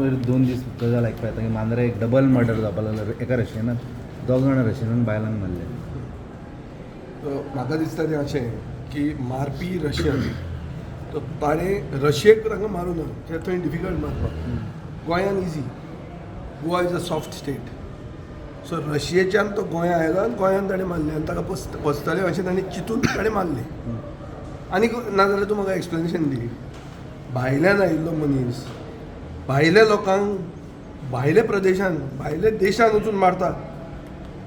वयर 2 दीस गजाल आयकपा येता की मांद्रा एक डबल मर्डर जावपा लागलो. एका रशियनान, दोग जाणां रशियनान बायलांक मारले. म्हाका दिसता तें अशें की मारपी रशियन, तो ताणें रशियेक तांकां मारूं ना कित्याक थंय डिफिकल्ट मारपाक. गोंयान easy. Goa is a soft state, so रशियेच्यान तो गोंया आयलो आनी गोंयान ताणें मारलें आनी ताका पसतलें अशें ताणें चिंतून ताणें मारलें. आनी नाजाल्यार तूं म्हाका एक्सप्लेनेशन दी. भायल्यान आयिल्लो मनीस भायल्या लोकांक भायल्या प्रदेशान, भायल्या देशान वचून मारता.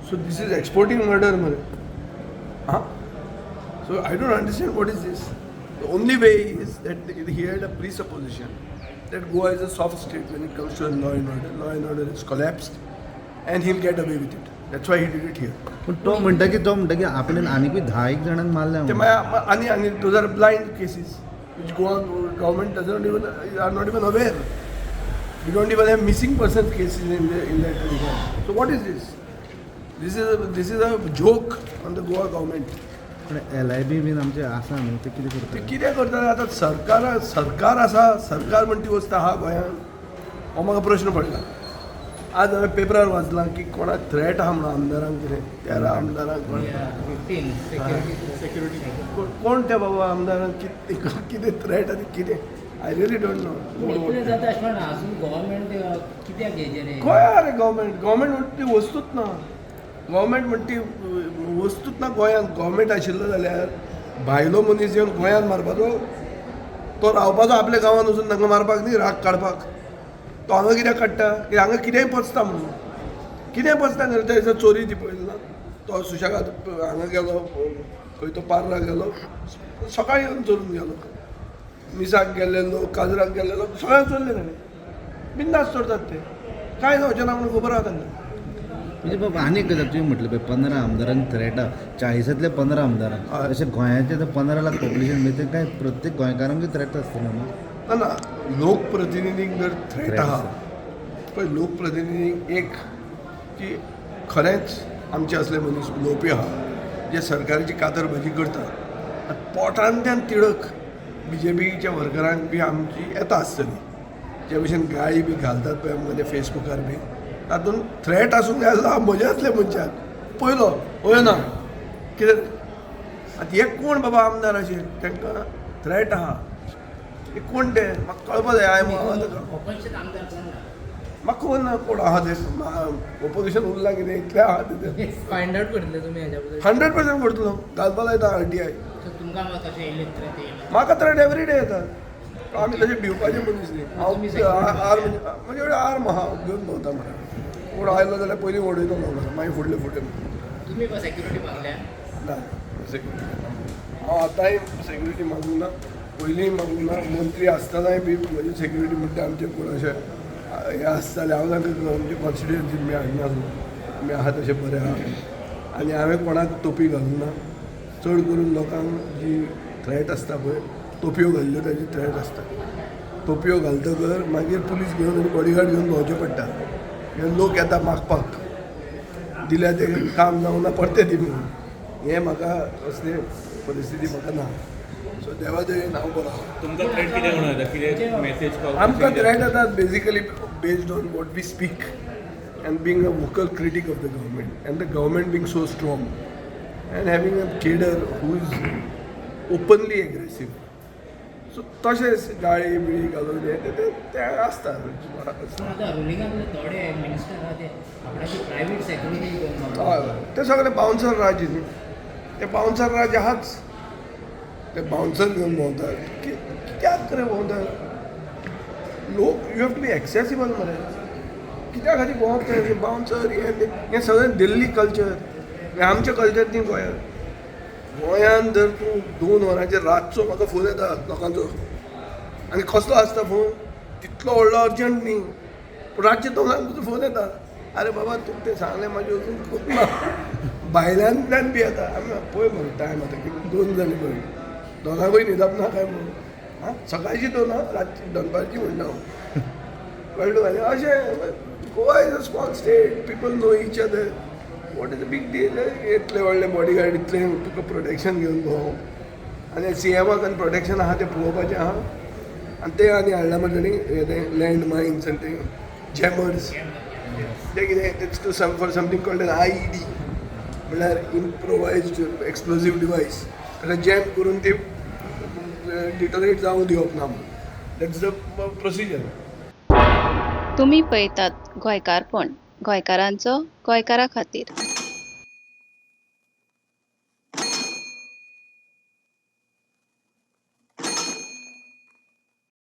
So this is exporting murder मरे. हां, so I don't understand what is this. The only way is that he had a presupposition that Goa is a soft state when it comes to law and order. Law and order is collapsed and he'll get away with it. That's why he did it here. पण तो म्हणटा की आपणें आनिकूय 10 एक जाणांक मारल्या ते म्हणून. मागीर आनी those are blind cases which Goa government doesn't even are not even aware. We don't even have missing person cases in that regard. So what is this? This is a joke on the Goa government. पण एलआयबी बीन आमचे आसा न्हू, ते कितें ते करता? कितें करता आतां? सरकार, सरकार आसा. सरकार म्हण ती वस्त आहा गोंयांत, हो म्हाका प्रश्न पडला. आज हांवें पेपरार वाचलां की कोणाक थ्रेट आहा म्हणून, आमदारांक कितें, 13 आमदारांक कोण 15 सेक्युरिटी. कोण त्या बाबा आमदारांक कितें कितें थ्रेट आनी कितें, I really don't know. इतलें जाता अशें म्हणना, अजून गव्हर्मेंट कित्याक हेजेर हें? खंय आरे गव्हर्मेंट? गव्हर्मेंट म्हणटा ती वस्तूच ना. गव्हर्मेंट म्हणटा ती वस्तूच ना गोंयांत. गव्हर्मेंट आशिल्लो जाल्यार भायलो मनीस येवन गोंयांत मारपाचो? तो रावपाचो आपल्या गांवांत वचून तांकां मारपाक न्ही, राग काडपाक. तो हांगा कित्याक काडटा? कित्याक हांगा कितेंय पचता म्हणून. कितें पचता न्ही. त्या दिसा चोरी ती पळयली ना? तो सुशेगाद हांगा गेलो, खंय तो पार्रा गेलो, सकाळी येवन चोरून गेलो. मिसाक गेल्ले लोक, काजराक गेल्ले लोक, सगळ्यांक चोरले ताणें. बिंदास चोरतात ते, कांय जावचें ना म्हणून खबर आहा तांकां. म्हणजे बाबा, आनी एक गजाल, तुवें म्हटलें पळय 15 आमदारांक थ्रेट आहा, 40तांतल्या 15 आमदारांक. हय. अशें गोंयाचें तर 15 लाख पॉप्युलेशन, म्हणजे काय प्रत्येक गोंयकारांकूय थ्रेट आसतलो न्हू? ना ना, लोकप्रतिनिधींक जर थ्रेट Threat आहा आसा. पळय, लोकप्रतिनिधींक एक की खरेंच आमचे असले मनीस उलोवपी आहा जे सरकाराची कातरभाजी करता आनी पोटांतल्यान तिडक बीजेपीच्या वर्करांक बी आमची येता आसतली. जे भशेन गाळी बी घालतात पळय आमकां ते फेसबुकार बी, तातूंत थ्रेट आसूंक जाय आसलो म्हज्या असल्या मनशाक पयलो हय ना कितें. आतां हे कोण बाबा आमदार अशे तांकां थ्रेट आहा, हे कोण ते म्हाका कळपा जाय. हांवें ऑपोजिशन आमदार कोण ना? म्हाका खबर ना कोण आहा ते. ओपोजिशन उरलां कितें? इतलें आहा ते. फायंड आउट करतले तुमी हेज्या बद्दल? 100% करतलो. घालपा लायता आरटीआय. सो तुमकां मात तशें येयलें थ्रेट येयलें? म्हाका थ्रेट एवरी डे येता. आमी तशें भिवपाचे मनीस न्ही. हांव आर्म, म्हजे कडेन आर्म आहा, घेवन भोंवता मरे. कोण आयलो जाल्यार पयलीं उडयतलो मरे, मागीर फुडले फुडले. तुमी सेक्युरिटी मागल्या? ना, सेक्युरिटी हांव आतांय सेक्युरिटी मागूंक ना, पयलींय मागूंक ना. मंत्री आसतनाय बी म्हजी सेक्युरिटी म्हणटा आमचे कोण अशें हें आसतालें, हांव तांकां आमचे कॉन्स्टिट्युएन्सीन बी हाडनासलो. आमी आहा तशें बरें आहा आनी हांवें कोणाक तोपी घालूंक ना. चड करून लोकांक जी थ्रेट आसता पळय, तोपयो घाल्ल्यो ताजी थ्रेट आसता. तोपयो घालतकर मागीर पुलीस घेवन आनी बॉडीगार्ड घेवन भोंवचें पडटा कित्याक लोक येता मागपाक, दिल्यार तें काम जावना, परतें दी म्हणून. हें म्हाका असली परिस्थिती म्हाका ना. सो देवा दयेन हांव बरो आहा. तुमकां थ्रेट कितें म्हणून येता? कितें मॅसेज, कॉल? आमकां थ्रेट येतात basically based on what we speak and being a vocal critic of the government and the government being so strong and having a cadre who is openly aggressive. So तशेंच गाळी बिळी घालून हें तें तें तें आसता. पूण आतां रुलिंगांतले थोडे मिनिस्टर आहा ते आपणाची प्रायवेट सेक्युरिटी घेवन हय, ते सगळे बाउन्सर राज्य न्ही, ते बाउन्सर राज्य आहाच. ते बाउन्सर घेवन भोंवतात. कित्याक रे भोंवतात लोक? You have to be accessible मरे. कित्या खातीर भोंवप ते बाउन्सर हें तें? हें सगळें दिल्ली कल्चर, हें आमचें कल्चर न्ही गोंयांत. गोंयांत जर तूं 2 वरांचेर रातचो म्हाका फोन येता लोकांचो, आनी कसलो आसता फोन, तितलो व्हडलो अर्जंट न्ही, पूण रातचे 2 वरांक तुजो फोन येता, "आरे बाबा, तुका तें सांगलें म्हाजें अजून करूंक ना." भायल्यांतल्यान बी येता. आमी पळय मरे टायम आतां कितें 2 जालीं पळय, दोगांकूय न्हिदप ना काय म्हणून. आं, सकाळची 2, आं, रातची दनपारची म्हणना हांव. कळ्ळें तुका? आनी अशें Goa is a small state, people know each other. What is a big deal? इतले व्हडले बॉडीगार्ड, इतलें तुका प्रोटेक्शन घेवन भोंवप आनी सीएमाक आनी प्रोटेक्शन आहा तें पळोवपाचें आहा. आनी ते आनी हाडला मरे ताणी, हे ते लँड मायन्स आनी ते जॅमर्स, ते कितें, it's to some for something called an IED, म्हणल्यार इम्प्रोवायज्ड एक्सप्लोजीव डिवायस. ताका जॅम करून ती डिटोनेट जावंक दिवप ना म्हणून. That's the procedure. तुमी पळयतात गोंयकारपण, गोंयकारांचो गोंयकारा खातीर.